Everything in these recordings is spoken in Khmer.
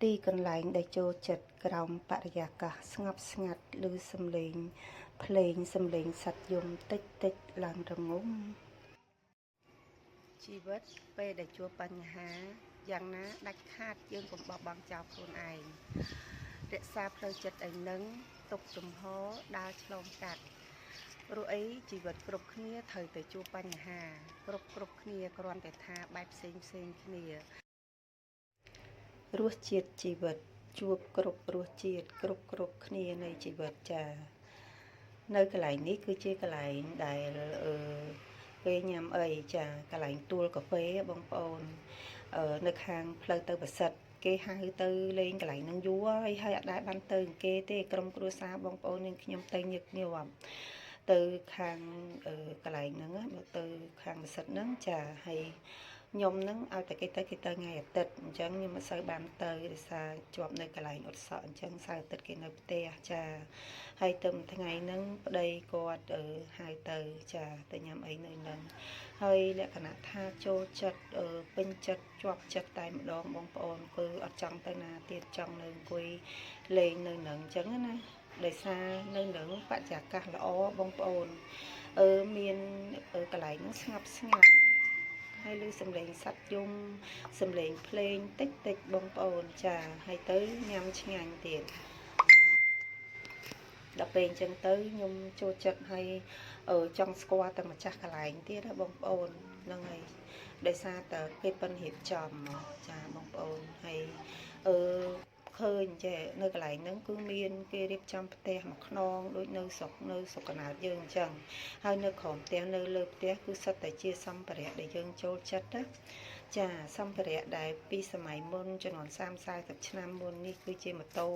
ទីកន្លែងដែលចូលចិត្តក្រោមបរិយាកាសស្ងប់ស្ងាត់ឮសំឡេងភ្លេងសំឡេងសត្វយំតិចតិចឡើងរងំជីវិតពេលដែលជួបបញ្ហាយ៉ាងណាដាច់ខាតយើងកុំបោះបង់ចោលខ្លួនឯងរក្សាផ្លូវចិត្តឲ្យនឹងទុកជំហរដើរឆ្លងកាត់ព្រោះអីជីវិតគ្រប់គ្នាត្រូវតែជួបបញ្ហាគ្រប់គ្រប់គ្នាគ្រាន់តែថាបែបផ្សេងផ្សេងគ្នារសជាតិជីវិតជួបគ្រប់រសជាតិគ្រប់គ្រប់គ្នានៃជីវិតចានៅកន្លែងនេះគឺជាកន្លែងដែលអឺគេញ៉ាំអីចាកន្លែងទួលកាហ្វេបងប្អូនអឺនៅខាងផ្លូវទៅប្រសិទ្ធគេហៅទៅលេងកន្លែងហ្នឹងយូរហើយហើយអត់ដែលបានទៅគេទេក្រុមគ្រួសារបងប្អូននាងខ្ញុំទៅញឹកញាប់ទៅខាងកន្លែងហ្នឹងបើទៅខាងប្រសិទ្ធហ្នឹងចាហើយខ្ញុំហ្នឹងឲ្យតែគេទៅគេទៅថ្ងៃអាទិត្យអញ្ចឹងខ្ញុំមិនសូវបានទៅដោយសារជាប់នៅកន្លែងអត់សក់អញ្ចឹងសៅរ៍អាទិត្យគេនៅផ្ទះចាហើយទៅថ្ងៃហ្នឹងប្តីគាត់ហៅទៅចាទៅញ៉ាំអីនៅហ្នឹងហើយលក្ខណៈថាចូលចិត្តពេញចិត្តជាប់ចិត្តតែម្ដងបងប្អូនគឺអត់ចង់ទៅណាទៀតចង់នៅអង្គុយលេងនៅហ្នឹងអញ្ចឹងណាដោយសារនៅនឹងបរិយាកាសល្អបងប្អូនអឺមានកន្លែងហ្នឹងស្ងប់ស្ងាត់ហើយឮសំឡេងសត្វយំសំឡេងភ្លេងតិចតិចបងប្អូនចាហើយទៅញ៉ាំឆ្ងាញ់ទៀតដល់ពេលអញ្ចឹងទៅខ្ញុំចូលចិត្តហើយចង់ស្គាល់តែម្ចាស់កន្លែងទៀតណាបងប្អូនហ្នឹងហើយដោយសារតែគេប៉ិនរៀបចំមកចាបងប្អូនហើយអឺឃើញចេះនៅកន្លែងហ្នឹងគឺមានគេរៀបចំផ្ទះមួយខ្នងដូចនៅស្រុកនៅស្រុកកណ្ដាលយើងអញ្ចឹងហើយនៅក្រោមផ្ទះនៅលើផ្ទះគឺសុទ្ធតែជាសម្ភារៈដែលយើងចូលចិត្តណាចាសម្ភារៈដែលពីសម័យមុនជំនាន់30 40ឆ្នាំមុននេះគឺជាម៉ូតូ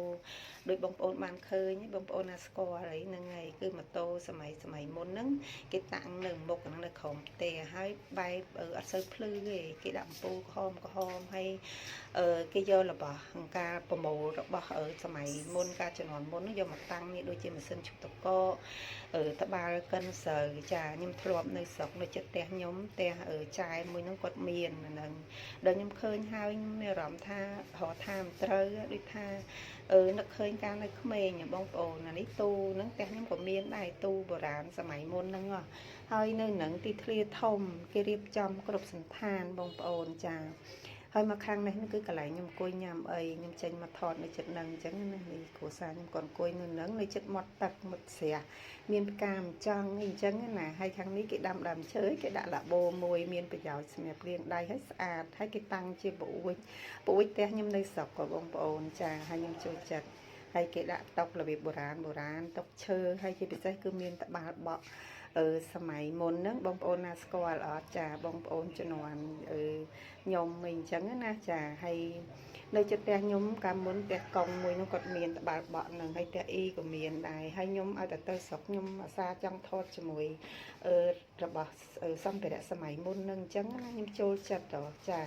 ដោយបងប្អូនបានឃើញបងប្អូនណាស្គាល់អីហ្នឹងហើយគឺម៉ូតូសម័យសម័យមុនហ្នឹងគេតាំងនៅមុខហ្នឹងនៅក្រោមផ្ទះហើយបែបអត់សូវភ្លឺទេគេដាក់អំពូលក្រហមក្រហមហើយគេយករបស់ការប្រមូលរបស់សម័យមុនការជំនាន់មុនយកមកតាំងនេះដូចជាម៉ាស៊ីនឈូសតកត្បាល់កិនស្រូវចាខ្ញុំធ្លាប់នៅស្រុកនៅចិត្តផ្ទះខ្ញុំផ្ទះចែមួយហ្នឹងគាត់មានហ្នឹងដល់ខ្ញុំឃើញហើយខ្ញុំមានអារម្មណ៍ថារកថាមិនត្រូវដូចថានឹកឃើញការនៅក្មេងបងប្អូនអានេះទូហ្នឹងផ្ទះខ្ញុំក៏មានដែរទូបុរាណសម័យមុនហ្នឹងហើយនៅនឹងទីធ្លាធំគេរៀបចំគ្រប់សន្តានបងប្អូនចាហើយមកខាងនេះគឺកន្លែងខ្ញុំអង្គុយញ៉ាំអីខ្ញុំចេញមកថតនៅចិត្តនឹងអញ្ចឹងណានេះគ្រួសារខ្ញុំគាត់អង្គុយនៅនឹងនៅចិត្តមាត់ទឹកមាត់ស្រះមានផ្កាម្ចង់អីអញ្ចឹងណាហើយខាងនេះគេដាំដើមឈើគេដាក់ឡាបូមួយមានប្រយោជន៍សម្រាប់លាងដៃហើយស្អាតហើយគេតាំងជាប្រួចប្រួចផ្ទះខ្ញុំនៅស្រុកក៏បងប្អូនចាហើយខ្ញុំចូលចិត្តហើយគេដាក់តុរបៀបបុរាណបុរាណតុឈើហើយជាពិសេសគឺមានត្បាល់បក់អឺសម័យមុនហ្នឹងបងប្អូនណាស្គាល់អត់ចាបងប្អូនជំនាន់អឺខ្ញុំអីអញ្ចឹងណាចាហើយនៅចិត្តផ្ទះខ្ញុំកាលមុនផ្ទះកុងមួយនោះគាត់មានត្បាល់បក់ហ្នឹងហើយផ្ទះអ៊ីក៏មានដែរហើយខ្ញុំឲ្យតែទៅស្រុកខ្ញុំអាសាចង់ថតជាមួយអឺរបស់សម្ភារៈសម័យមុនហ្នឹងអញ្ចឹងណាខ្ញុំចូលចិត្តចា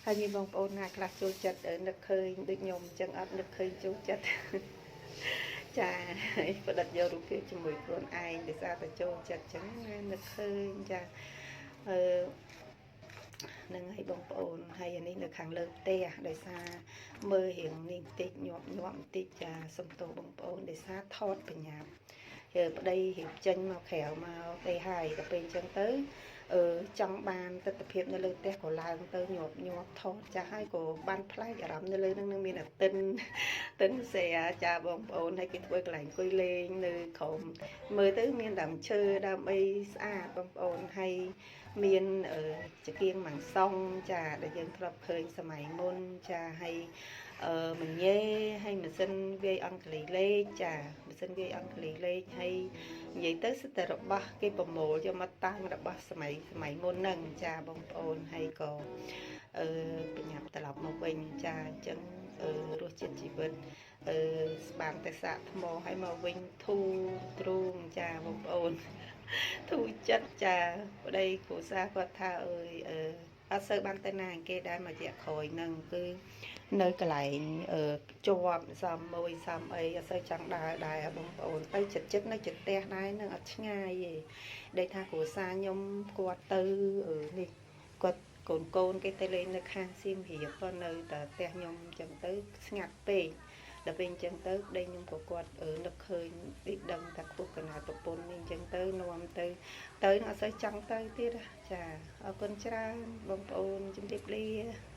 ហើយមានបងប្អូនណាខ្លះចូលចិត្តនឹកឃើញដូចខ្ញុំអញ្ចឹងអត់នឹកឃើញចូលចិត្តចាហើយផ្ដិតយករូបភាពជាមួយខ្លួនឯងដោយសារតែចូលចិត្តអញ្ចឹងណានឹកឃើញចាអឺនឹងហើយបងប្អូនហើយអានេះនៅខាងលើផ្ទះដោយសារមើលរៀងនេះបន្តិចញាប់ញាប់បន្តិចចាសុំទោសបងប្អូនដោយសារថតបញ្ញាប់ប្តីរៀបចេញមកក្រៅមកទេហើយដល់ពេលអញ្ចឹងទៅអឺចង់បានទស្សនភាពនៅលើផ្ទះក៏ឡើងទៅញាប់ញាប់ថតចាស់ហើយក៏បានប្លែកអារម្មណ៍នៅលើនឹងនឹងមានអាទិនទិនស្រាចាបងប្អូនហើយគេធ្វើកន្លែងអង្គុយលេងនៅក្រោមមើលទៅមានដើមឈើដើមអីស្អាតបងប្អូនហើយមានចង្គៀងម៉ាំងសុងចាដែលយើងធ្លាប់ឃើញសម័យមុនចាហើយអឺមញ៉េហើយម៉ាស៊ីនវាយអង្គលីលេខចាម៉ាស៊ីនវាយអង្គលីលេខហើយនិយាយទៅសិតតែរបស់គេប្រមូលយកមកតាំងរបស់សម័យសម័យមុនហ្នឹងចាបងប្អូនហើយក៏អឺបញ្ញាប់ត្រឡប់មកវិញចាអញ្ចឹងអឺរសជាតិជីវិតអឺស្បានតែសាកថ្មហើយមកវិញធូរទ្រូងចាបងប្អូនធូរចិត្តចាប្តីគ្រួសារគាត់ថាអើយអឺអត់សូវបានទៅណាគេដែរមួយរយៈក្រោយហ្នឹងគឺនៅកន្លែងអឺជាប់សំមួយសំអីអត់សូវចង់ដើរដែរបងប្អូនទៅចិត្តចិត្តនៅចិត្តផ្ទះដែរនឹងអត់ឆ្ងាយទេដែលថាគ្រួសារខ្ញុំគាត់ទៅនេះគាត់ កូនកូនគេទៅលេងនៅខាងសៀមរាបនៅតែផ្ទះខ្ញុំអញ្ចឹងទៅស្ងាត់ពេកដល់ពេលអញ្ចឹងទៅប្តីខ្ញុំក៏គាត់នឹកឃើញដូចដឹងថាខួបកណ្ដាលប្រពន្ធនេះអញ្ចឹងទៅនាំទៅទៅនឹងអត់សូវចង់ទៅទៀតចាអរគុណច្រើនបងប្អូនជម្រាបលា។